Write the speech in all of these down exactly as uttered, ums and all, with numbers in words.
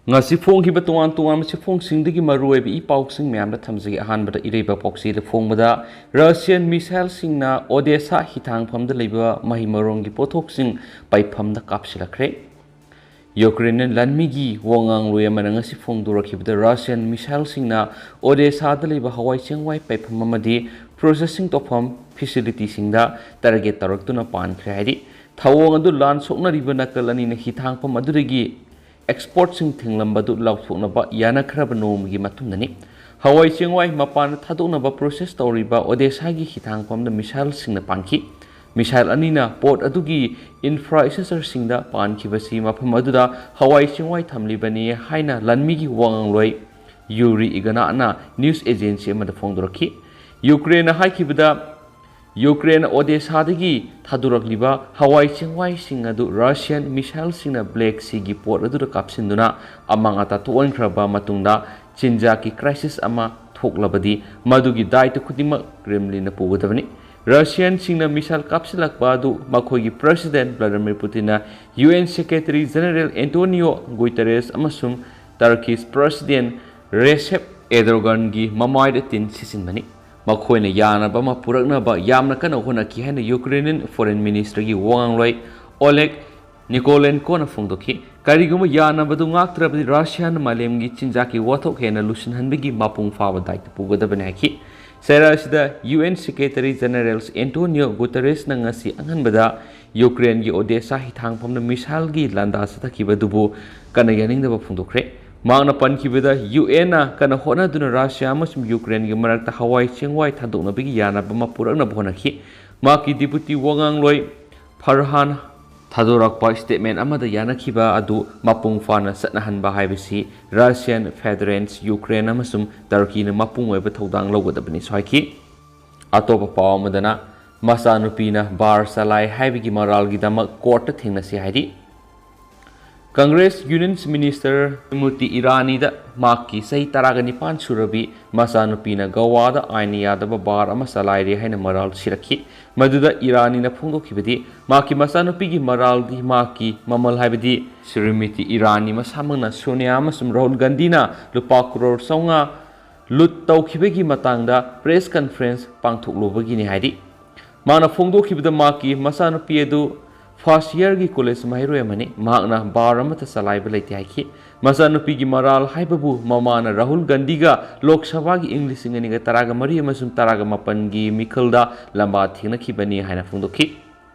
ꯉꯁꯤ ꯐꯣꯡꯈꯤꯕ ꯇꯣꯉꯥꯟ ꯇꯣꯉꯥꯟꯕ ꯆꯦꯐꯣꯡꯁꯤꯡꯗꯒꯤ ꯃꯔꯨꯑꯣꯏꯕ ꯏ ꯄꯥꯎꯁꯤꯡ ꯃꯌꯥꯝꯗ ꯊꯝꯖꯒꯦ꯫ ꯑꯍꯥꯟꯕꯗ ꯏꯔꯩꯕꯥꯛ ꯄꯥꯎꯆꯦꯗ ꯐꯣꯡꯕꯗ, ꯔꯁꯤꯌꯥꯟ ꯃꯤꯁꯥꯏꯜꯁꯤꯡꯅ ꯑꯣꯗꯦꯁꯥ ꯍꯤꯊꯥꯡꯐꯝꯗ ꯂꯩꯕ ꯃꯍꯩ ꯃꯔꯣꯡꯒꯤ ꯄꯣꯠꯊꯣꯛꯁꯤꯡ ꯄꯩꯐꯝꯗ ꯀꯥꯞꯁꯤꯜꯂꯛꯈ꯭ꯔꯦ꯫ ꯌꯨꯀ꯭ꯔꯦꯟ ꯂꯥꯟꯃꯤꯒꯤ ꯋꯥꯉꯥꯡꯂꯣꯏ ꯑꯃꯅ ꯉꯁꯤ ꯐꯣꯡꯗꯣꯔꯛꯈꯤꯕꯗ, ꯔꯁꯤꯌꯥꯟ ꯃꯤꯁꯥꯏꯜꯁꯤꯡꯅ ꯑꯣꯗꯦꯁꯥꯗ ꯂꯩꯕ ꯍꯋꯥꯏ ꯆꯦꯡꯋꯥꯏ ꯄꯩꯐꯝ ꯑꯃꯗꯤ ꯄ꯭ꯔꯣꯁꯦꯁꯤꯡ ꯇꯧꯐꯝ ꯐꯦꯁꯤꯂꯤꯇꯤꯁꯤꯡꯗ ꯇꯥꯔꯒꯦꯠ ꯇꯧꯔꯛꯇꯨꯅ ꯄꯥꯟꯈ꯭ꯔꯦ ꯍꯥꯏꯔꯤ꯫ ꯊꯧꯑꯣꯡ ꯑꯗꯨ ꯂꯥꯟ ꯁꯣꯛꯅꯔꯤꯕ ꯅꯥꯀꯜ ꯑꯅꯤꯅ ꯍꯤꯊꯥꯡꯐꯝ ꯑꯗꯨꯗꯒꯤ ꯑꯦꯛꯁꯄꯣꯔꯠꯁꯤꯡ ꯊꯤꯡꯂꯝꯕꯗꯨ ꯂꯥꯎꯊꯣꯛꯅꯕ ꯌꯥꯅꯈ꯭ꯔꯕ ꯅꯣꯡꯃꯒꯤ ꯃꯇꯨꯡꯗꯅꯤ꯫ ꯍꯋꯥꯏ ꯆꯦꯡꯋꯥꯏ ꯃꯄꯥꯟꯗ ꯊꯥꯗꯣꯛꯅꯕ ꯄ꯭ꯔꯣꯁꯦꯁ ꯇꯧꯔꯤꯕ ꯑꯣꯗꯦꯁꯥꯒꯤ ꯍꯤꯊꯥꯡꯐꯝꯗ ꯃꯤꯁꯥꯏꯜꯁꯤꯡꯅ ꯄꯥꯟꯈꯤ꯫ ꯃꯤꯁꯥꯏꯜ ꯑꯅꯤꯅ ꯄꯣꯔꯠ ꯑꯗꯨꯒꯤ ꯏꯟꯐ꯭ꯔꯥꯁ꯭ꯇ꯭ꯔꯛꯆꯔꯁꯤꯡꯗ ꯄꯥꯟꯈꯤꯕꯁꯤ ꯃꯐꯝ ꯑꯗꯨꯗ ꯍꯋꯥꯏ ꯆꯦꯡꯋꯥꯏ ꯊꯝꯂꯤꯕꯅꯤ ꯍꯥꯏꯅ ꯂꯥꯟꯃꯤꯒꯤ ꯋꯥꯉꯥꯡꯂꯣꯏ ꯌꯨꯔꯤ ꯏꯒꯅꯥꯠꯅ ꯅ꯭ꯌꯨꯁ ꯑꯦꯖꯦꯟꯁꯤ ꯑꯃꯗ ꯐꯣꯡꯗꯣꯔꯛꯈꯤ꯫ ꯌꯨꯀ꯭ꯔꯦꯟꯅ ꯍꯥꯏꯈꯤꯕꯗ, ꯌꯨꯀ꯭ꯔꯦꯟꯅ ꯑꯣꯗꯦꯁꯥꯗꯒꯤ ꯊꯥꯗꯣꯔꯛꯂꯤꯕ ꯍꯋꯥꯏ ꯆꯦꯡꯋꯥꯏꯁꯤꯡ ꯑꯗꯨ ꯔꯁꯤꯌꯥꯟ ꯃꯤꯁꯥꯏꯜꯁꯤꯡꯅ ꯕ꯭ꯂꯦꯛ ꯁꯤꯒꯤ ꯄꯣꯔꯠ ꯑꯗꯨꯗ ꯀꯥꯞꯁꯤꯟꯗꯨꯅ ꯑꯃꯥꯡ ꯑꯇꯥ ꯊꯣꯛꯍꯟꯈ꯭ꯔꯕ ꯃꯇꯨꯡꯗ, ꯆꯤꯟꯖꯥꯛꯀꯤ ꯀ꯭ꯔꯥꯏꯁꯤꯁ ꯑꯃ ꯊꯣꯛꯂꯕꯗꯤ ꯃꯗꯨꯒꯤ ꯗꯥꯏꯇ ꯈꯨꯗꯤꯡꯃꯛ ꯀ꯭ꯔꯦꯝꯂꯤꯟꯅ ꯄꯨꯒꯗꯕꯅꯤ꯫ ꯔꯁꯤꯌꯥꯟꯁꯤꯡꯅ ꯃꯤꯁꯥꯏꯜ ꯀꯥꯞꯁꯤꯜꯂꯛꯄ ꯑꯗꯨ ꯃꯈꯣꯏꯒꯤ ꯄ꯭ꯔꯦꯁꯤꯗꯦꯟ ꯚ꯭ꯂꯥꯗꯤꯃꯤꯔ ꯄꯨꯇꯤꯟꯅ, U N secretary general Antonio Guterres ꯑꯃꯁꯨꯡ ꯇꯔꯀꯤꯁ ꯄ꯭ꯔꯦꯁꯤꯗꯦꯟ ꯔꯦꯁꯦꯞ ꯑꯦꯔꯗꯣꯒꯥꯟꯒꯤ ꯃꯃꯥꯏꯗ ꯇꯤꯟ ꯁꯤꯠꯆꯤꯟꯕꯅꯤ꯫ ꯃꯈꯣꯏꯅ ꯌꯥꯅꯕ ꯑꯃ ꯄꯨꯔꯛꯅꯕ ꯌꯥꯝꯅ ꯀꯟꯅ ꯍꯣꯠꯅꯈꯤ ꯍꯥꯏꯅ ꯌꯨꯀ꯭ꯔꯦꯅꯤꯌꯟ ꯐꯣꯔꯦꯟ ꯃꯤꯅꯤꯁꯇꯔꯒꯤ ꯋꯥꯉꯥꯡꯂꯣꯏ ꯑꯣꯂꯦꯒ ꯅꯤꯀꯣꯂꯦꯟꯀꯣꯅ ꯐꯣꯡꯗꯣꯛꯈꯤ꯫ ꯀꯔꯤꯒꯨꯝꯕ ꯌꯥꯅꯕꯗꯨ ꯉꯥꯛꯇ꯭ꯔꯕꯗꯤ, ꯔꯁꯤꯌꯥꯅ ꯃꯥꯂꯦꯝꯒꯤ ꯆꯤꯟꯖꯥꯛꯀꯤ ꯋꯥꯊꯣꯛ ꯍꯦꯟꯅ ꯂꯨꯁꯤꯟꯍꯟꯕꯒꯤ ꯃꯄꯨꯡ ꯐꯥꯕ ꯗꯥꯏꯇ ꯄꯨꯒꯗꯕꯅꯤ ꯍꯥꯏꯈꯤ꯫ ꯆꯩꯔꯥꯛ ꯑꯁꯤꯗ U N secretary general Antonio ꯒꯨꯇꯦꯔꯦꯁꯅ ꯉꯁꯤ ꯑꯉꯟꯕꯗ ꯌꯨꯀ꯭ꯔꯦꯟꯒꯤ ꯑꯣꯗꯦꯁꯥ ꯍꯤꯊꯥꯡꯐꯝꯗ ꯃꯤꯁꯥꯏꯜꯒꯤ ꯂꯥꯟꯗꯥ ꯆꯠꯊꯈꯤꯕ ꯑꯗꯨꯕꯨ ꯀꯟꯅ ꯌꯥꯅꯤꯡꯗꯕ ꯐꯣꯡꯗꯣꯛꯈ꯭ꯔꯦ꯫ ꯃꯍꯥꯛꯅ ꯄꯟꯈꯤꯕꯗ, ꯌꯨ ꯑꯦꯟꯅ ꯀꯟꯅ ꯍꯣꯠꯅꯗꯨꯅ ꯔꯁꯤꯌꯥ ꯑꯃꯁꯨꯡ ꯌꯨꯀ꯭ꯔꯦꯟꯒꯤ ꯃꯔꯛꯇ ꯍꯋꯥꯏ ꯆꯦꯡꯋꯥꯏ ꯊꯥꯗꯣꯛꯅꯕꯒꯤ ꯌꯥꯅꯕ ꯑꯃ ꯄꯨꯔꯛꯅꯕ ꯍꯣꯠꯅꯈꯤ꯫ ꯃꯍꯥꯛꯀꯤ ꯗꯤꯄꯨꯇꯤ ꯋꯥꯉꯥꯡꯂꯣꯏ ꯐꯔꯍꯥꯟ ꯊꯥꯗꯣꯔꯛꯄ ꯁ꯭ꯇꯦꯠꯃꯦꯟ ꯑꯃꯗ ꯌꯥꯅꯈꯤꯕ ꯑꯗꯨ ꯃꯄꯨꯡ ꯐꯥꯅ ꯆꯠꯅꯍꯟꯕ ꯍꯥꯏꯕꯁꯤ ꯔꯁꯤꯌꯥꯟ, ꯐꯦꯗꯔꯦꯟꯁ, ꯌꯨꯀ꯭ꯔꯦꯟ ꯑꯃꯁꯨꯡ ꯇꯔꯀꯤꯅ ꯃꯄꯨꯡ ꯑꯣꯏꯕ ꯊꯧꯗꯥꯡ ꯂꯧꯒꯗꯕꯅꯤꯁꯨ ꯍꯥꯏꯈꯤ꯫ ꯑꯇꯣꯞꯄ ꯄꯥꯎ ꯑꯃꯗꯅ, ꯃꯆꯥꯅꯨꯄꯤꯅ ꯕꯥꯔ ꯆꯂꯥꯏ ꯍꯥꯏꯕꯒꯤ ꯃꯔꯥꯜꯒꯤꯗꯃꯛ ꯀꯣꯔꯠꯇ ꯊꯦꯡꯅꯁꯤ ꯍꯥꯏꯔꯤ꯫ ꯀꯪꯒ꯭ꯔꯦꯁ ꯌꯨꯅꯤꯌꯟ ꯃꯤꯅꯤꯁꯇꯔ ꯁ꯭ꯔꯤꯃꯇꯤ ꯏꯔꯥꯅꯤꯗ ꯃꯍꯥꯛꯀꯤ ꯆꯍꯤ ꯇꯔꯥꯒ ꯅꯤꯄꯥꯟ ꯁꯨꯔꯕꯤ ꯃꯆꯥꯅꯨꯄꯤꯅ ꯒꯋꯥꯗ ꯑꯥꯏꯟ ꯌꯥꯗꯕ ꯕꯥꯔ ꯑꯃ ꯆꯂꯥꯏꯔꯦ ꯍꯥꯏꯅ ꯃꯔꯥꯜ ꯁꯤꯔꯛꯈꯤ꯫ ꯃꯗꯨꯗ ꯏꯔꯥꯅꯤꯅ ꯐꯣꯡꯗꯣꯛꯈꯤꯕꯗꯤ, ꯃꯍꯥꯛꯀꯤ ꯃꯆꯥꯅꯨꯄꯤꯒꯤ ꯃꯔꯥꯜꯗꯤ ꯃꯍꯥꯛꯀꯤ ꯃꯃꯜ, ꯍꯥꯏꯕꯗꯤ ꯁ꯭ꯔꯤꯃꯇꯤ ꯏꯔꯥꯅꯤ ꯃꯁꯥꯃꯛꯅ ꯁꯣꯅꯤꯌꯥ ꯑꯃꯁꯨꯡ ꯔꯥꯍꯨꯜ ꯒꯥꯟꯙꯤꯅ ꯂꯨꯄꯥ ꯀ꯭ꯔꯣꯔ ꯆꯥꯝꯃꯉꯥ ꯂꯨꯠ ꯇꯧꯈꯤꯕꯒꯤ ꯃꯇꯥꯡꯗ ꯄ꯭ꯔꯦꯁ ꯀꯟꯐꯔꯦꯟꯁ ꯄꯥꯡꯊꯣꯛꯂꯨꯕꯒꯤꯅꯤ ꯍꯥꯏꯔꯤ꯫ ꯃꯍꯥꯛꯅ ꯐꯣꯡꯗꯣꯛꯈꯤꯕꯗ, ꯃꯍꯥꯛꯀꯤ ꯃꯆꯥꯅꯨꯄꯤ ꯑꯗꯨ ꯐꯥꯔꯁ ꯏꯌꯔꯒꯤ ꯀꯣꯂꯦꯖ ꯃꯍꯩꯔꯣꯏ ꯑꯃꯅꯤ꯫ ꯃꯍꯥꯛꯅ ꯕꯥꯔ ꯑꯃꯠꯇ ꯆꯂꯥꯏꯕ ꯂꯩꯇꯦ ꯍꯥꯏꯈꯤ꯫ ꯃꯆꯥꯅꯨꯄꯤꯒꯤ ꯃꯔꯥꯜ ꯍꯥꯏꯕꯕꯨ ꯃꯃꯥꯅ ꯔꯥꯍꯨꯜ ꯒꯥꯟꯙꯤꯒ ꯂꯣꯛ ꯁꯚꯥꯒꯤ ꯏꯪ ꯂꯤꯁꯤꯡ ꯑꯅꯤꯒ ꯇꯔꯥꯒ ꯃꯔꯤ ꯑꯃꯁꯨꯡ ꯇꯔꯥꯒ ꯃꯥꯄꯟꯒꯤ ꯃꯤꯈꯜꯗ ꯂꯝꯕꯥ ꯊꯦꯡꯅꯈꯤꯕꯅꯤ ꯍꯥꯏꯅ ꯐꯣꯡꯗꯣꯛꯈꯤ꯫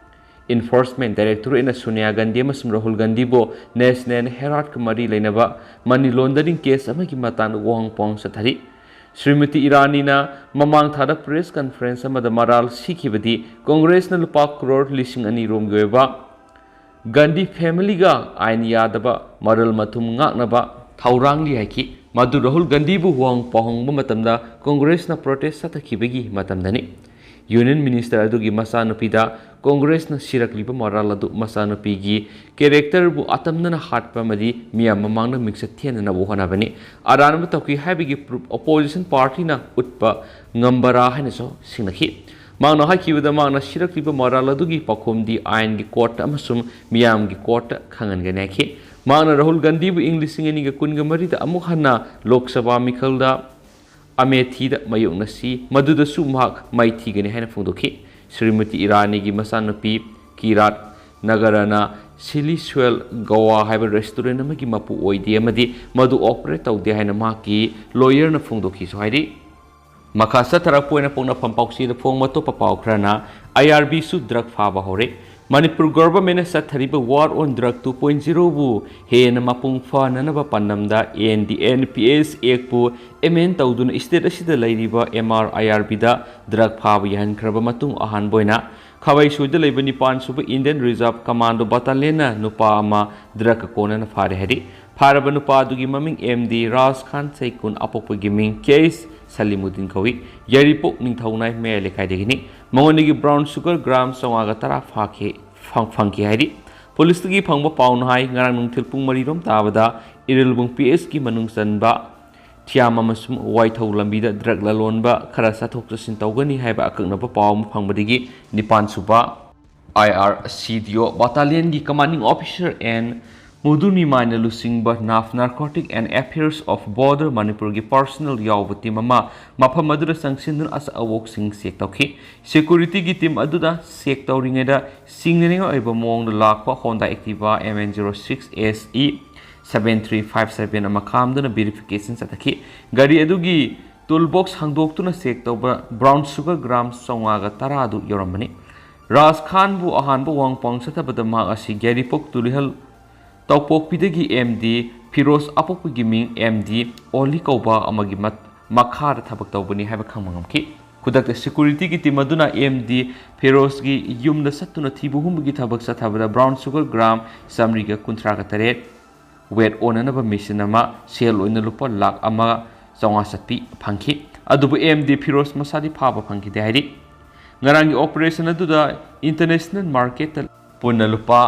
ꯏꯟꯐꯣꯔꯁꯃꯦꯟ ꯗꯥꯏꯔꯦꯛꯇꯣꯔꯦꯠꯅ ꯁꯣꯅꯤꯌꯥ ꯒꯥꯟꯙꯤ ꯑꯃꯁꯨꯡ ꯔꯥꯍꯨꯜ ꯒꯥꯟꯙꯤꯕꯨ ꯅꯦꯁꯅꯦꯜ ꯍꯦꯔꯥꯠꯀ ꯃꯔꯤ ꯂꯩꯅꯕ ꯃꯅꯤ ꯂꯣꯟꯗꯔꯤꯡ ꯀꯦꯁ ꯑꯃꯒꯤ ꯃꯇꯥꯡꯗ ꯋꯥꯍꯪ ꯄꯥꯎꯍꯪ ꯆꯠꯊꯔꯤ꯫ ꯁ꯭ꯔꯤꯃꯇꯤ ꯏꯔꯥꯅꯤꯅ ꯃꯃꯥꯡ ꯊꯥꯗ ꯄ꯭ꯔꯦꯁ ꯀꯟꯐꯔꯦꯟꯁ ꯑꯃꯗ ꯃꯔꯥꯜ ꯁꯤꯈꯤꯕꯗꯤ ꯀꯣꯡꯒ꯭ꯔꯦꯁꯅ ꯂꯨꯄꯥ ꯀ꯭ꯔꯣꯔ ꯂꯤꯁꯤꯡ ꯑꯅꯤ ꯔꯣꯝꯒꯤ ꯑꯣꯏꯕ ꯒꯥꯟꯙꯤ ꯐꯦꯃꯤꯂꯤꯒ ꯑꯥꯏꯟ ꯌꯥꯗꯕ ꯃꯔꯜ ꯃꯊꯨꯝ ꯉꯥꯛꯅꯕ ꯊꯧꯔꯥꯡꯂꯤ ꯍꯥꯏꯈꯤ꯫ ꯃꯗꯨ ꯔꯥꯍꯨꯜ ꯒꯥꯟꯙꯤꯕꯨ ꯋꯥꯍꯪ ꯄꯥꯎꯍꯪꯕ ꯃꯇꯝꯗ ꯀꯣꯡꯒ꯭ꯔꯦꯁꯅ ꯄ꯭ꯔꯣꯇꯦꯁ ꯆꯠꯊꯈꯤꯕꯒꯤ ꯃꯇꯝꯗꯅꯤ꯫ ꯌꯨꯅꯤꯌꯟ ꯃꯤꯅꯤꯁꯇꯔ ꯑꯗꯨꯒꯤ ꯃꯆꯥꯅꯨꯄꯤꯗ ꯀꯣꯡꯒ꯭ꯔꯦꯁꯅ ꯁꯤꯔꯛꯂꯤꯕ ꯃꯔꯥꯜ ꯑꯗꯨ ꯃꯆꯥꯅꯨꯄꯤꯒꯤ ꯀꯦꯔꯦꯛꯇꯔꯕꯨ ꯑꯇꯝꯅꯅ ꯍꯥꯠꯄ ꯑꯃꯗꯤ ꯃꯤꯌꯥꯝ ꯃꯃꯥꯡꯗ ꯃꯤꯡꯆꯠ ꯊꯦꯡꯅꯅꯕ ꯍꯣꯠꯅꯕꯅꯤ꯫ ꯑꯔꯥꯟꯕ ꯇꯧꯈꯤ ꯍꯥꯏꯕꯒꯤ ꯄ꯭ꯔꯨꯐ ꯑꯣꯄꯣꯖꯤꯁꯟ ꯄꯥꯔꯇꯤꯅ ꯎꯠꯄ ꯉꯝꯕꯔꯥ ꯍꯥꯏꯅꯁꯨ ꯁꯤꯡꯅꯈꯤ꯫ ꯃꯍꯥꯛꯅ ꯍꯥꯏꯈꯤꯕꯗ, ꯃꯍꯥꯛꯅ ꯁꯤꯔꯛꯂꯤꯕ ꯃꯔꯥꯜ ꯑꯗꯨꯒꯤ ꯄꯥꯎꯈꯨꯝꯗꯤ ꯑꯥꯏꯟꯒꯤ ꯀꯣꯔꯠꯇ ꯑꯃꯁꯨꯡ ꯃꯤꯌꯥꯝꯒꯤ ꯀꯣꯔꯠꯇ ꯈꯪꯍꯟꯒꯅꯤ ꯍꯥꯏꯈꯤ꯫ ꯃꯍꯥꯛꯅ ꯔꯥꯍꯨꯜ ꯒꯥꯟꯙꯤꯕꯨ ꯏꯪ ꯂꯤꯁꯤꯡ ꯑꯅꯤꯒ ꯀꯨꯟꯒ ꯃꯔꯤꯗ ꯑꯃꯨꯛ ꯍꯟꯅ ꯂꯣꯛ ꯁꯚꯥ ꯃꯤꯈꯜꯗ ꯑꯃꯦꯊꯤꯗ ꯃꯥꯌꯣꯛꯅꯁꯤ, ꯃꯗꯨꯗꯁꯨ ꯃꯍꯥꯛ ꯃꯥꯏꯊꯤꯒꯅꯤ ꯍꯥꯏꯅ ꯐꯣꯡꯗꯣꯛꯈꯤ꯫ ꯁ꯭ꯔꯤꯃꯇꯤ ꯏꯔꯥꯅꯤꯒꯤ ꯃꯆꯥꯅꯨꯄꯤ ꯀꯤꯔꯥꯠ ꯅꯒꯔꯅ ꯁꯤꯂꯤ ꯁ꯭ꯋꯦꯜ ꯒꯋꯥ ꯍꯥꯏꯕ ꯔꯦꯁꯇꯨꯔꯦꯟ ꯑꯃꯒꯤ ꯃꯄꯨ ꯑꯣꯏꯗꯦ ꯑꯃꯗꯤ ꯃꯗꯨ ꯑꯣꯄꯔꯦꯠ ꯇꯧꯗꯦ ꯍꯥꯏꯅ ꯃꯍꯥꯛꯀꯤ ꯂꯣꯌꯔꯅ ꯐꯣꯡꯗꯣꯛꯈꯤꯁꯨ ꯍꯥꯏꯔꯤ꯫ ꯃꯈꯥ ꯆꯠꯊꯔꯛꯄ ꯑꯣꯏꯅ ꯄꯣꯛꯅꯐꯝ ꯄꯥꯎꯆꯦꯗ ꯐꯣꯡꯕ ꯑꯇꯣꯞꯄ ꯄꯥꯎ ꯈꯔꯅ, ꯑꯥꯏ ꯑꯥꯔ ꯕꯤꯁꯨ ꯗ꯭ꯔꯒ ꯐꯥꯕ ꯍꯧꯔꯦ꯫ ꯃꯅꯤꯄꯨꯔ ꯒꯣꯚꯔꯟꯃꯦꯟꯠꯅ ꯆꯠꯊꯔꯤꯕ War on Drug two point zero ꯕꯨ ꯍꯦꯟꯅ ꯃꯄꯨꯡ ꯐꯥꯍꯟꯅꯕ ꯄꯥꯟꯗꯝꯗ N D N P S ꯑꯦꯛꯠꯄꯨ ꯑꯦꯃꯦꯟ ꯇꯧꯗꯨꯅ ꯁ꯭ꯇꯦꯠ ꯑꯁꯤꯗ ꯂꯩꯔꯤꯕ ꯑꯦꯝ ꯑꯥꯔ ꯑꯥꯏ ꯑꯥꯔ ꯕꯤꯗ ꯗ꯭ꯔꯒ ꯐꯥꯕ ꯌꯥꯍꯟꯈ꯭ꯔꯕ ꯃꯇꯨꯡ ꯑꯍꯥꯟꯕ ꯑꯣꯏꯅ ꯈꯥꯕꯩꯁꯣꯏꯗ ꯂꯩꯕ ꯅꯤꯄꯥꯟ ꯁꯨꯕ Indian Reserve Commando Battalionꯅ ꯅꯨꯄꯥ ꯑꯃ ꯗ꯭ꯔꯒꯀ ꯀꯣꯟꯅꯅ ꯐꯥꯔꯦ ꯍꯥꯏꯔꯤ꯫ ꯐꯥꯔꯕ ꯅꯨꯄꯥ ꯑꯗꯨꯒꯤ ꯃꯃꯤꯡ ꯑꯦꯝ ꯗꯤ ꯔꯥꯖ ꯈꯥꯟ ꯁꯩꯀꯨꯟ, ꯑꯄꯣꯛꯄꯒꯤ ꯃꯤꯡ ꯀꯦ ꯑꯦꯁ ꯁꯂꯤꯃꯨꯗꯤꯟ ꯀꯧꯏ꯫ ꯌꯥꯏꯔꯤꯄꯣꯛ ꯅꯤꯡꯊꯧꯅꯥꯏ ꯃꯌꯥꯏ ꯂꯩꯀꯥꯏꯗꯒꯤꯅꯤ꯫ ꯃꯉꯣꯟꯗꯒꯤ ꯕ꯭ꯔꯥꯎꯟ ꯁꯨꯒꯔ ꯒ꯭ꯔꯥꯝ ꯆꯥꯝꯃꯉꯥꯒ ꯇꯔꯥ ꯐꯥꯈꯤ, ꯐꯪ-, ꯐꯪꯈꯤ ꯍꯥꯏꯔꯤ꯫ ꯄꯨꯂꯤꯁꯇꯒꯤ ꯐꯪꯕ ꯄꯥꯎꯅ ꯍꯥꯏ, ꯉꯔꯥꯡ ꯅꯨꯡꯊꯤꯜ ꯄꯨꯡ ꯃꯔꯤ ꯔꯣꯝ ꯇꯥꯕꯗ ꯏꯔꯤꯜꯕꯨꯡ ꯄꯤ ꯑꯦꯁꯀꯤ ꯃꯅꯨꯡ ꯆꯟꯕ ꯊꯤꯌꯥꯝ ꯑꯃꯁꯨꯡ ꯋꯥꯏꯊꯧ ꯂꯝꯕꯤꯗ ꯗ꯭ꯔꯒ ꯂꯂꯣꯟꯕ ꯈꯔ ꯆꯠꯊꯣꯛ ꯆꯠꯁꯤꯟ ꯇꯧꯒꯅꯤ ꯍꯥꯏꯕ ꯑꯀꯛꯅꯕ ꯄꯥꯎ ꯑꯃ ꯐꯪꯕꯗꯒꯤ ꯅꯤꯄꯥꯟ ꯁꯨꯕ ꯑꯥꯏ ꯑꯥꯔ ꯁꯤ ꯗꯤ ꯑꯣ ꯕꯠꯇꯥꯂꯤꯌꯟꯒꯤ commanding officer ꯑꯦꯟ ꯃꯨꯗꯨꯅꯤꯃꯥꯏꯅ ꯂꯨꯆꯤꯡꯕ ꯅꯥꯐ Narcotic and Affairs of Border ꯃꯅꯤꯄꯨꯔꯒꯤ personnel ꯌꯥꯎꯕ ꯇꯤꯝ ꯑꯃ ꯃꯐꯝ ꯑꯗꯨꯗ ꯆꯪꯁꯤꯟꯗꯨꯅ ꯑꯆꯥ ꯑꯋꯣꯛꯁꯤꯡ ꯆꯦꯛ ꯇꯧꯈꯤ꯫ ꯁꯦꯀ꯭ꯌꯨꯔꯤꯇꯤꯒꯤ ꯇꯤꯝ ꯑꯗꯨꯗ ꯆꯦꯛ ꯇꯧꯔꯤꯉꯩꯗ ꯆꯤꯡꯅꯅꯤꯡꯉꯥꯏ ꯑꯣꯏꯕ ꯃꯑꯣꯡꯗ ꯂꯥꯛꯄ Honda Activa M N zero six S E seven three five seven ꯑꯃ ꯈꯥꯝꯗꯨꯅ verification ꯆꯠꯊꯈꯤ꯫ ꯒꯥꯔꯤ ꯑꯗꯨꯒꯤ tool box ꯍꯥꯡꯗꯣꯛꯇꯨꯅ ꯆꯦꯛ ꯇꯧꯕ brown sugar gram ꯆꯥꯝꯃꯉꯥꯒ ꯇꯔꯥ ꯑꯗꯨ ꯌꯧꯔꯝꯕꯅꯤ꯫ ꯔꯥꯖ ꯈꯥꯟꯕꯨ ꯑꯍꯥꯟꯕ ꯋꯥꯡꯄꯥꯡ ꯆꯠꯊꯕꯗ ꯃꯍꯥꯛ ꯑꯁꯤ ꯌꯥꯏꯔꯤꯄꯣꯛ ꯇꯨꯂꯤꯍꯜ ꯇꯧꯄꯣꯛꯄꯤꯗꯒꯤ ꯑꯦꯝ ꯗꯤ ꯐꯤꯔꯣꯖ, ꯑꯄꯣꯛꯄꯒꯤ ꯃꯤꯡ ꯑꯦꯝ ꯗꯤ ꯑꯣꯂꯤ ꯀꯧꯕ ꯑꯃꯒꯤ ꯃꯠ-, ꯃꯈꯥꯗ ꯊꯕꯛ ꯇꯧꯕꯅꯤ ꯍꯥꯏꯕ ꯈꯪꯕ ꯉꯝꯈꯤ꯫ ꯈꯨꯗꯛꯇ ꯁꯦꯀ꯭ꯌꯨꯔꯤꯇꯤꯒꯤ ꯇꯤꯝ ꯑꯗꯨꯅ ꯑꯦꯝ ꯗꯤ ꯐꯤꯔꯣꯖꯒꯤ ꯌꯨꯝꯗ ꯆꯠꯇꯨꯅ ꯊꯤꯕ ꯍꯨꯝꯕꯒꯤ ꯊꯕꯛ ꯆꯠꯊꯕꯗ brown sugar gram ꯆꯥꯃꯔꯤꯒ ꯀꯨꯟꯊ꯭ꯔꯥꯒ ꯇꯔꯦꯠ, weight ꯑꯣꯟꯅꯅꯕ ꯃꯦꯆꯤꯟ ꯑꯃ, ꯁꯦꯜ ꯑꯣꯏꯅ ꯂꯨꯄꯥ ꯂꯥꯈ ꯑꯃ ꯆꯥꯝꯃꯉꯥ ꯆꯠꯄꯤ ꯐꯪꯈꯤ꯫ ꯑꯗꯨꯕꯨ ꯑꯦꯝ ꯗꯤ ꯐꯤꯔꯣꯖ ꯃꯁꯥꯗꯤ ꯐꯥꯕ ꯐꯪꯈꯤꯗꯦ ꯍꯥꯏꯔꯤ꯫ ꯉꯔꯥꯡꯒꯤ operation ꯑꯗꯨꯗ international marketꯇ ꯄꯨꯟꯅ ꯂꯨꯄꯥ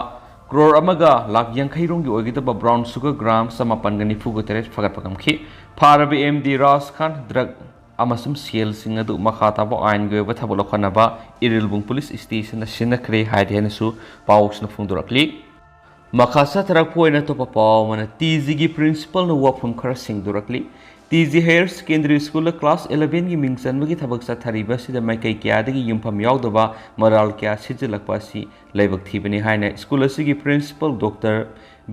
ꯀ꯭ꯔꯣꯔ ꯑꯃꯒ ꯂꯥꯈ ꯌꯥꯡꯈꯩ ꯔꯣꯝꯒꯤ ꯑꯣꯏꯒꯗꯕ brown sugar gram ꯆꯃꯥꯄꯟꯒ ꯅꯤꯐꯨꯒ ꯇꯔꯦꯠ ꯐꯥꯒꯠꯄ ꯉꯝꯈꯤ꯫ ꯐꯥꯔꯕ ꯑꯦꯝ ꯗꯤ ꯔꯥꯖ ꯈꯥꯟ ꯗ꯭ꯔꯒ ꯑꯃꯁꯨꯡ ꯁꯦꯜꯁꯤꯡ ꯑꯗꯨ ꯃꯈꯥ ꯇꯥꯕ ꯑꯥꯏꯟꯒꯤ ꯑꯣꯏꯕ ꯊꯕꯛ ꯂꯧꯈꯠꯅꯕ ꯏꯔꯤꯜꯕꯨꯡ ꯄꯨꯂꯤꯁ ꯁ꯭ꯇꯦꯁꯟꯗ ꯁꯤꯟꯅꯈ꯭ꯔꯦ ꯍꯥꯏꯔꯤ ꯍꯥꯏꯅꯁꯨ ꯄꯥꯎꯁꯤꯅ ꯐꯣꯡꯗꯣꯔꯛꯂꯤ꯫ ꯃꯈꯥ ꯆꯠꯊꯔꯛꯄ ꯑꯣꯏꯅ ꯑꯇꯣꯞꯄ ꯄꯥꯎ ꯑꯃꯅ ꯇꯤ ꯖꯤꯒꯤ ꯄ꯭ꯔꯤꯟꯁꯤꯄꯥꯜꯅ ꯋꯥꯐꯝ ꯈꯔ ꯁꯦꯡꯗꯣꯔꯛꯂꯤ꯫ ꯇꯤ ꯖꯤ ꯍꯥꯌꯔ ꯁꯦꯀꯦꯟꯗꯔꯤ ꯁ꯭ꯀꯨꯜꯗ ꯀ꯭ꯂꯥꯁ ꯏꯂꯚꯦꯟꯒꯤ ꯃꯤꯡ ꯆꯟꯕꯒꯤ ꯊꯕꯛ ꯆꯠꯊꯔꯤꯕ ꯑꯁꯤꯗ ꯃꯥꯏꯀꯩ ꯀꯌꯥꯗꯒꯤ ꯌꯨꯝꯐꯝ ꯌꯥꯎꯗꯕ ꯃꯔꯥꯜ ꯀꯌꯥ ꯁꯤꯖꯤꯜꯂꯛꯄ ꯑꯁꯤ ꯂꯥꯏꯕꯛ ꯊꯤꯕꯅꯤ ꯍꯥꯏꯅ ꯁ꯭ꯀꯨꯜ ꯑꯁꯤꯒꯤ ꯄ꯭ꯔꯤꯟꯁꯤꯄꯥꯜ ꯗꯣꯛꯇꯔ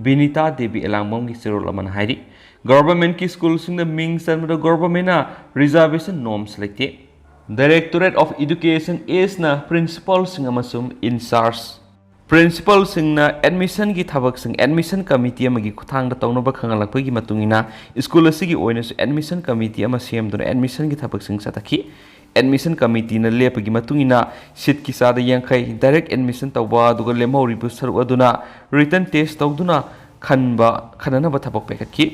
ꯕꯤꯅꯤꯇꯥ ꯗꯦꯕꯤ ꯑꯦꯂꯥꯡꯕꯝꯒꯤ ꯆꯦꯔꯣꯜ ꯑꯃꯅ ꯍꯥꯏꯔꯤ꯫ ꯒꯚꯔꯟꯃꯦꯟꯠꯀꯤ ꯁ꯭ꯀꯨꯜꯁꯤꯡꯗ ꯃꯤꯡ ꯆꯟꯕꯗ ꯒꯚꯔꯟꯃꯦꯟꯠꯅ reservation norms ꯂꯩꯇꯦ꯫ Directorate of Education, ꯑꯦꯁꯅ ꯄ꯭ꯔꯤꯟꯁꯤꯄꯥꯜꯁꯤꯡ ꯑꯃꯁꯨꯡ ꯏꯟꯆꯥꯔꯖ ꯄ꯭ꯔꯤꯟꯁꯤꯄꯥꯜꯁꯤꯡꯅ ꯑꯦꯗꯃꯤꯁꯟꯒꯤ ꯊꯕꯛꯁꯤꯡ ꯑꯦꯗꯃꯤꯁꯟ ꯀꯃꯤꯇꯤ ꯑꯃꯒꯤ ꯈꯨꯠꯊꯥꯡꯗ ꯇꯧꯅꯕ ꯈꯪꯍꯜꯂꯛꯄꯒꯤ ꯃꯇꯨꯡ ꯏꯟꯅ ꯁ꯭ꯀꯨꯜ ꯑꯁꯤꯒꯤ ꯑꯣꯏꯅꯁꯨ ꯑꯦꯗꯃꯤꯁꯟ ꯀꯃꯤꯇꯤ ꯑꯃ ꯁꯦꯝꯗꯨꯅ ꯑꯦꯗꯃꯤꯁꯟꯒꯤ ꯊꯕꯛꯁꯤꯡ ꯆꯠꯊꯈꯤ꯫ ꯑꯦꯗꯃꯤꯁꯟ ꯀꯃꯤꯇꯤꯅ ꯂꯦꯞꯄꯒꯤ ꯃꯇꯨꯡ ꯏꯟꯅ ꯁꯤꯠꯀꯤ ꯆꯥꯗ ꯌꯥꯡꯈꯩ ꯗꯥꯏꯔꯦꯛ ꯑꯦꯗꯃꯤꯁꯟ ꯇꯧꯕ, ꯑꯗꯨꯒ ꯂꯦꯝꯍꯧꯔꯤꯕ ꯁꯔꯨꯛ ꯑꯗꯨꯅ ꯔꯤꯇꯟ ꯇꯦꯁ ꯇꯧꯗꯨꯅ ꯈꯟꯕ, ꯈꯟꯅꯅꯕ ꯊꯕꯛ ꯄꯥꯏꯈꯠꯈꯤ꯫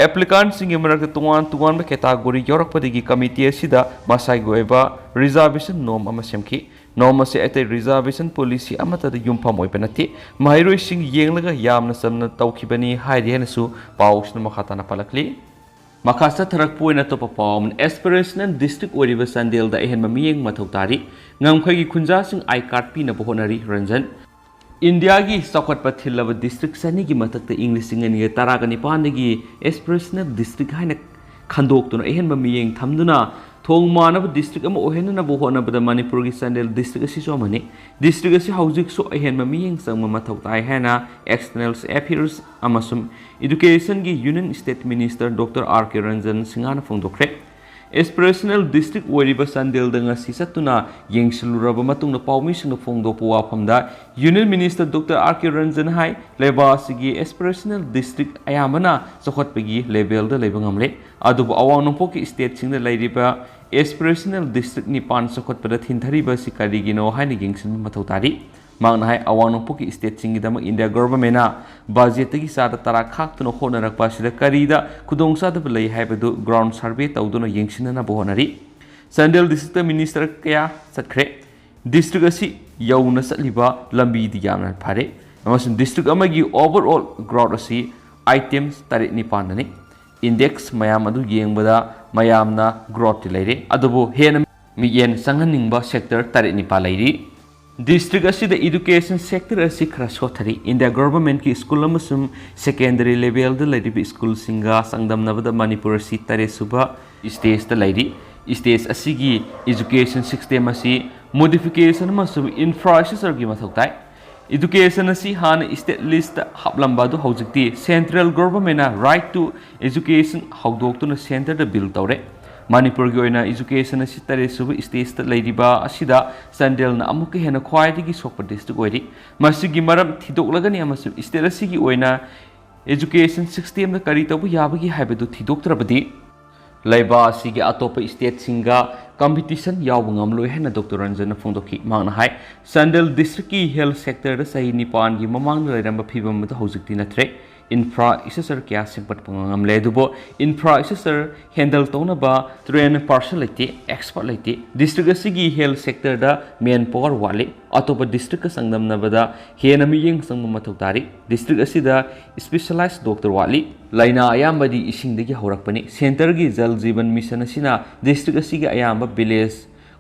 ꯑꯦꯄ꯭ꯂꯤꯀꯥꯟꯠꯁꯤꯡꯒꯤ ꯃꯔꯛꯇ ꯇꯣꯉꯥꯟ ꯇꯣꯉꯥꯟꯕ ꯀꯦꯇꯥꯒꯣꯔꯤ ꯌꯥꯎꯔꯛꯄꯗꯒꯤ ꯀꯃꯤꯇꯤ ꯑꯁꯤꯗ ꯃꯁꯥꯒꯤ ꯑꯣꯏꯕ reservation norm ꯑꯃ ꯁꯦꯝꯈꯤ꯫ ꯅꯣꯝ ꯑꯁꯤ ꯑꯇꯩ reservation policy ꯑꯃꯠꯇꯗ ꯌꯨꯝꯐꯝ ꯑꯣꯏꯕ ꯅꯠꯇꯦ꯫ ꯃꯍꯩꯔꯣꯏꯁꯤꯡ ꯌꯦꯡꯂꯒ ꯌꯥꯝꯅ ꯆꯝꯅ ꯇꯧꯈꯤꯕꯅꯤ ꯍꯥꯏꯔꯤ ꯍꯥꯏꯅꯁꯨ ꯄꯥꯎꯁꯤꯅ ꯃꯈꯥ ꯇꯥꯅ ꯄꯜꯂꯛꯂꯤ꯫ ꯃꯈꯥ ꯆꯠꯊꯔꯛꯄ ꯑꯣꯏꯅ ꯑꯇꯣꯞꯄ ꯄꯥꯎ ꯑꯃꯅ, aspirational district ꯑꯣꯏꯔꯤꯕ ꯆꯥꯟꯗꯦꯜꯗ ꯑꯍꯦꯟꯕ ꯃꯤꯠꯌꯦꯡ ꯃꯊꯧ ꯇꯥꯔꯤ꯫ ꯉꯝꯈꯩꯒꯤ ꯈꯨꯟꯖꯥꯁꯤꯡ I card ꯄꯤꯅꯕ ꯍꯣꯠꯅꯔꯤ, ꯔꯟꯖꯟ꯫ ꯏꯟꯗꯤꯌꯥꯒꯤ ꯆꯥꯎꯈꯠꯄ ꯊꯤꯜꯂꯕ district ꯆꯅꯤꯒꯤ ꯃꯊꯛꯇ ꯏꯪ ꯂꯤꯁꯤꯡ ꯑꯅꯤꯒ ꯇꯔꯥꯒ ꯅꯤꯄꯥꯟꯗꯒꯤ aspirational district ꯍꯥꯏꯅ ꯈꯟꯗꯣꯛꯇꯨꯅ ꯑꯍꯦꯟꯕ ꯃꯤꯠꯌꯦꯡ ꯊꯝꯗꯨꯅ ꯊꯣꯡ ꯃꯥꯟꯅꯕ district ꯑꯃ ꯑꯣꯏꯍꯟꯅꯅꯕ ꯍꯣꯠꯅꯕꯗ ꯃꯅꯤꯄꯨꯔꯒꯤ ꯆꯥꯟꯗꯦꯜ district ꯑꯁꯤꯁꯨ ꯑꯃꯅꯤ꯫ District ꯑꯁꯤ ꯍꯧꯖꯤꯛꯁꯨ ꯑꯍꯦꯟꯕ ꯃꯤꯠꯌꯦꯡ ꯆꯪꯕ ꯃꯊꯧ ꯇꯥꯏ ꯍꯥꯏꯅ External Affairs ꯑꯃꯁꯨꯡ Education ꯒꯤ Union State Minister Doctor R K Ranjan ꯁꯤꯡꯍꯅ ꯐꯣꯡꯗꯣꯛꯈ꯭ꯔꯦ꯫ Aspirational district ꯑꯣꯏꯔꯤꯕ ꯆꯥꯟꯗꯦꯜꯗ ꯉꯁꯤ ꯆꯠꯇꯨꯅ ꯌꯦꯡꯁꯤꯜꯂꯨꯔꯕ ꯃꯇꯨꯡꯗ ꯄꯥꯎꯃꯤꯁꯤꯡꯅ ꯐꯣꯡꯗꯣꯛꯄ ꯋꯥꯐꯝꯗ Union Minister Doctor R K Ranjan ꯍꯥꯏ, ꯂꯩꯕꯥꯛ ꯑꯁꯤꯒꯤ aspirational district ꯑꯌꯥꯝꯕꯅ ꯆꯥꯎꯈꯠꯄꯒꯤ level ꯗ ꯂꯩꯕ ꯉꯝꯂꯦ꯫ ꯑꯗꯨꯕꯨ ꯑꯋꯥꯡ ꯅꯣꯡꯄꯣꯛꯀꯤ state ꯁꯤꯡꯗ ꯂꯩꯔꯤꯕ aspirational district ꯅꯤꯄꯥꯟ ꯆꯥꯎꯈꯠꯄꯗ ꯊꯤꯟꯊꯔꯤꯕ ꯑꯁꯤ ꯀꯔꯤꯒꯤꯅꯣ ꯍꯥꯏꯅ ꯌꯦꯡꯁꯤꯟꯕ ꯃꯊꯧ ꯇꯥꯔꯤ꯫ ꯃꯍꯥꯛꯅ ꯍꯥꯏ, ꯑꯋꯥꯡ ꯅꯣꯡꯄꯣꯛꯀꯤ state ꯁꯤꯡꯒꯤꯗꯃꯛ India Government ꯅ budget ꯇꯒꯤ ꯆꯥꯗ ꯇꯔꯥ ꯈꯥꯛꯇꯨꯅ ꯍꯣꯠꯅꯔꯛꯄ ꯑꯁꯤꯗ ꯀꯔꯤꯗ ꯈꯨꯗꯣꯡꯆꯥꯗꯕ ꯂꯩ ꯍꯥꯏꯕꯗꯨ ground survey ꯇꯧꯗꯨꯅ ꯌꯦꯡꯁꯤꯟꯅꯅꯕ ꯍꯣꯠꯅꯔꯤ꯫ ꯆꯥꯟꯗꯦꯜ district ꯇ minister ꯀꯌꯥ ꯆꯠꯈ꯭ꯔꯦ꯫ District ꯑꯁꯤ ꯌꯧꯅ ꯆꯠꯂꯤꯕ ꯂꯝꯕꯤꯗꯤ ꯌꯥꯝꯅ ꯐꯔꯦ ꯑꯃꯁꯨꯡ district ꯑꯃꯒꯤ overall growth ꯑꯁꯤ items ꯇꯔꯦꯠ ꯅꯤꯄꯥꯟꯗꯅꯤ꯫ Index ꯃꯌꯥꯝ ꯑꯗꯨ ꯌꯦꯡꯕꯗ ꯃꯌꯥꯝꯅ growth ꯇꯤ ꯂꯩꯔꯦ, ꯑꯗꯨꯕꯨ ꯍꯦꯟꯅ ꯃꯤꯠꯌꯦꯡ ꯆꯪꯍꯟꯅꯤꯡꯕ sector ꯇꯔꯦꯠ ꯅꯤꯄꯥꯜ ꯂꯩꯔꯤ꯫ District ꯑꯁꯤꯗ education sector ꯑꯁꯤ ꯈꯔ ꯁꯣꯠꯊꯔꯤ꯫ India Government ꯀꯤ school ꯑꯃꯁꯨꯡ secondary level ꯗ ꯂꯩꯔꯤꯕ school ꯁꯤꯡꯒ ꯆꯥꯡꯗꯝꯅꯕꯗ ꯃꯅꯤꯄꯨꯔ ꯑꯁꯤ ꯇꯔꯦꯠ ꯁꯨꯕ stage ꯇ ꯂꯩꯔꯤ꯫ Stage ꯑꯁꯤꯒꯤ education system ꯑꯁꯤ modification ꯑꯃꯁꯨꯡ infrastructure ꯒꯤ ꯃꯊꯧ ꯇꯥꯏ꯫ Education ꯑꯁꯤ ꯍꯥꯟꯅ state list ꯇ ꯍꯥꯞꯂꯝꯕ ꯑꯗꯨ ꯍꯧꯖꯤꯛꯇꯤ central government ꯅ Right to Education ꯍꯧꯗꯣꯛꯇꯨꯅ centre the build ꯇꯧꯔꯦ꯫ ꯃꯅꯤꯄꯨꯔꯒꯤ ꯑꯣꯏꯅ education ꯑꯁꯤ ꯇꯔꯦꯠ ꯁꯨꯕ stage ꯇ ꯂꯩꯔꯤꯕ ꯑꯁꯤꯗ ꯆꯥꯟꯗꯦꯜꯅ ꯑꯃꯨꯛꯀ ꯍꯦꯟꯅ ꯈ꯭ꯋꯥꯏꯗꯒꯤ ꯁꯣꯛꯄ district ꯑꯣꯏꯔꯤ꯫ ꯃꯁꯤꯒꯤ ꯃꯔꯝ ꯊꯤꯗꯣꯛꯂꯒꯅꯤ ꯑꯃꯁꯨꯡ state ꯑꯁꯤꯒꯤ ꯑꯣꯏꯅ education system ꯗ ꯀꯔꯤ ꯇꯧꯕ ꯌꯥꯕꯒꯦ ꯍꯥꯏꯕꯗꯨ ꯊꯤꯗꯣꯛꯇ꯭ꯔꯕꯗꯤ ꯂꯩꯕꯥꯛ ꯑꯁꯤꯒꯤ ꯑꯇꯣꯞꯄ state ꯁꯤꯡꯒ competition ꯌꯥꯎꯕ ꯉꯝꯂꯣꯏ ꯍꯥꯏꯅ Doctor ꯔꯟꯖꯟꯅ ꯐꯣꯡꯗꯣꯛꯈꯤ꯫ ꯃꯍꯥꯛꯅ ꯍꯥꯏ, ꯆꯥꯟꯗꯦꯜ district ꯀꯤ health sector ꯗ ꯆꯍꯤ ꯅꯤꯄꯥꯟꯒꯤ ꯃꯃꯥꯡꯗ ꯂꯩꯔꯝꯕ ꯐꯤꯕꯝ ꯑꯗꯨ ꯍꯧꯖꯤꯛꯇꯤ ꯅꯠꯇ꯭ꯔꯦ꯫ Infrastructure ꯀꯌꯥ ꯁꯦꯝꯒꯠꯄ ꯉꯝꯂꯦ, ꯑꯗꯨꯕꯨ infrastructure handle ꯇꯧꯅꯕ trained person ꯂꯩꯇꯦ, expert ꯂꯩꯇꯦ꯫ District ꯑꯁꯤꯒꯤ health sector ꯗ man power ꯋꯥꯠꯂꯤ꯫ ꯑꯇꯣꯞꯄ district ꯀ ꯆꯥꯡꯗꯝꯅꯕꯗ ꯍꯦꯟꯅ ꯃꯤꯠꯌꯦꯡ ꯆꯪꯕ ꯃꯊꯧ ꯇꯥꯔꯤ꯫ District ꯑꯁꯤꯗ specialized doctor ꯋꯥꯠꯂꯤ꯫ ꯂꯥꯏꯅꯥ ꯑꯌꯥꯝꯕꯗꯤ ꯏꯁꯤꯡꯗꯒꯤ ꯍꯧꯔꯛꯄꯅꯤ꯫ Center ꯒꯤ Jal Jeevan Mission ꯑꯁꯤꯅ district ꯑꯁꯤꯒꯤ ꯑꯌꯥꯝꯕ village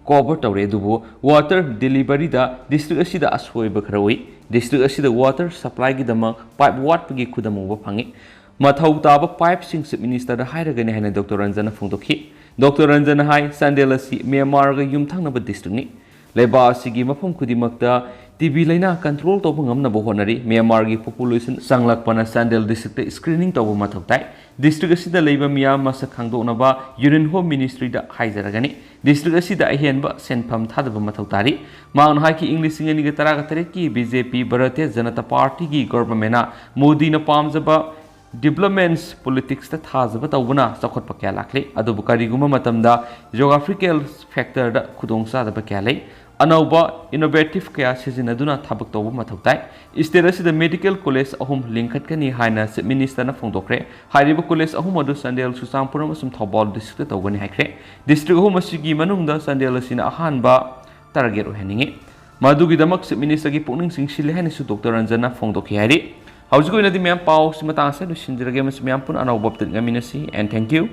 cover ꯇꯧꯔꯦ, ꯑꯗꯨꯕꯨ water delivery ꯗ district ꯑꯁꯤꯗ ꯑꯁꯣꯏꯕ ꯈꯔ ꯎꯏ꯫ District ꯑꯁꯤꯗ water supply ꯒꯤꯗꯃꯛ pipe ꯋꯥꯠꯄꯒꯤ ꯈꯨꯗꯝ ꯎꯕ ꯐꯪꯉꯤ꯫ ꯃꯊꯧ ꯇꯥꯕ pipe ꯁꯤꯡ Chief Minister ꯗ ꯍꯥꯏꯔꯒꯅꯤ ꯍꯥꯏꯅ Doctor Ranjan ꯅ ꯐꯣꯡꯗꯣꯛꯈꯤ꯫ Doctor Ranjan ꯅ ꯍꯥꯏ, ꯆꯥꯟꯗꯦꯜ ꯑꯁꯤ ꯃ꯭ꯌꯥꯟꯃꯥꯔꯒ ꯌꯨꯝꯊꯪꯅꯕ district ꯅꯤ꯫ ꯂꯩꯕꯥꯛ ꯑꯁꯤꯒꯤ ꯃꯐꯝ ꯈꯨꯗꯤꯡꯃꯛꯇ T B ꯂꯥꯏꯅꯥ control ꯇꯧꯕ ꯉꯝꯅꯕ ꯍꯣꯠꯅꯔꯤ꯫ ꯃ꯭ꯌꯥꯟꯃꯥꯔꯒꯤ population ꯆꯪꯂꯛꯄꯅ ꯆꯥꯟꯗꯦꯜ district ꯇ screening ꯇꯧꯕ ꯃꯊꯧ ꯇꯥꯏ꯫ District ꯑꯁꯤꯗ ꯂꯩꯕ ꯃꯤꯌꯥꯝ ꯃꯁꯛ ꯈꯪꯗꯣꯛꯅꯕ Union Home Ministry ꯗ ꯍꯥꯏꯖꯔꯒꯅꯤ꯫ District ꯑꯁꯤꯗ ꯑꯍꯦꯟꯕ ꯁꯦꯟꯐꯝ ꯊꯥꯗꯕ ꯃꯊꯧ ꯇꯥꯔꯤ꯫ ꯃꯍꯥꯛꯅ ꯍꯥꯏꯈꯤ, ꯏꯪ ꯂꯤꯁꯤꯡ ꯑꯅꯤꯒ ꯇꯔꯥꯒ ꯇꯔꯦꯠꯀꯤ B J P Bharatiya Janata Party ꯒꯤ government ꯅ ꯃꯣꯗꯤꯅ ꯄꯥꯝꯖꯕ developments politics ꯇ ꯊꯥꯖꯕ ꯇꯧꯕꯅ ꯆꯥꯎꯈꯠꯄ ꯀꯌꯥ ꯂꯥꯛꯂꯤ꯫ ꯑꯗꯨꯕꯨ ꯀꯔꯤꯒꯨꯝꯕ ꯃꯇꯝꯗ geographical factor ꯗ ꯈꯨꯗꯣꯡꯆꯥꯗꯕ ꯀꯌꯥ ꯂꯩ꯫ ꯑꯅꯧꯕ innovative ꯀꯌꯥ ꯁꯤꯖꯤꯟꯅꯗꯨꯅ ꯊꯕꯛ ꯇꯧꯕ ꯃꯊꯧ ꯇꯥꯏ꯫ State ꯑꯁꯤꯗ medical college ꯑꯍꯨꯝ ꯂꯤꯡꯈꯠꯀꯅꯤ ꯍꯥꯏꯅ Chief Minister ꯅ ꯐꯣꯡꯗꯣꯛꯈ꯭ꯔꯦ꯫ ꯍꯥꯏꯔꯤꯕ college ꯑꯍꯨꯝ ꯑꯗꯨ ꯆꯥꯟꯗꯦꯜ, ꯆꯨꯔꯆꯥꯟꯄꯨꯔ ꯑꯃꯁꯨꯡ ꯊꯧꯕꯥꯜ district ꯇ ꯇꯧꯒꯅꯤ ꯍꯥꯏꯈ꯭ꯔꯦ꯫ District ꯑꯍꯨꯝ ꯑꯁꯤꯒꯤ ꯃꯅꯨꯡꯗ ꯆꯥꯟꯗꯦꯜ ꯑꯁꯤꯅ ꯑꯍꯥꯟꯕ target ꯑꯣꯏꯍꯟꯅꯤꯡꯏ꯫ ꯃꯗꯨꯒꯤꯗꯃꯛ Chief Minister ꯒꯤ ꯄꯨꯛꯅꯤꯡ ꯆꯤꯡꯁꯤꯜꯂꯦ ꯍꯥꯏꯅꯁꯨ Doctor Ranjan ꯅ ꯐꯣꯡꯗꯣꯛꯈꯤ ꯍꯥꯏꯔꯤ꯫ ꯍꯧꯖꯤꯛ ꯑꯣꯏꯅꯗꯤ ꯃꯌꯥꯝ ꯄꯥꯎꯁꯤ ꯃꯇꯥꯡ ꯑꯁꯤꯗ ꯂꯣꯏꯁꯤꯟꯖꯔꯒꯦ, ꯑꯃꯁꯨꯡ ꯃꯌꯥꯝ ꯄꯨꯟꯅ ꯑꯅꯧꯕ update ꯉꯥꯏꯃꯤꯟꯅꯁꯤ, and thank you꯫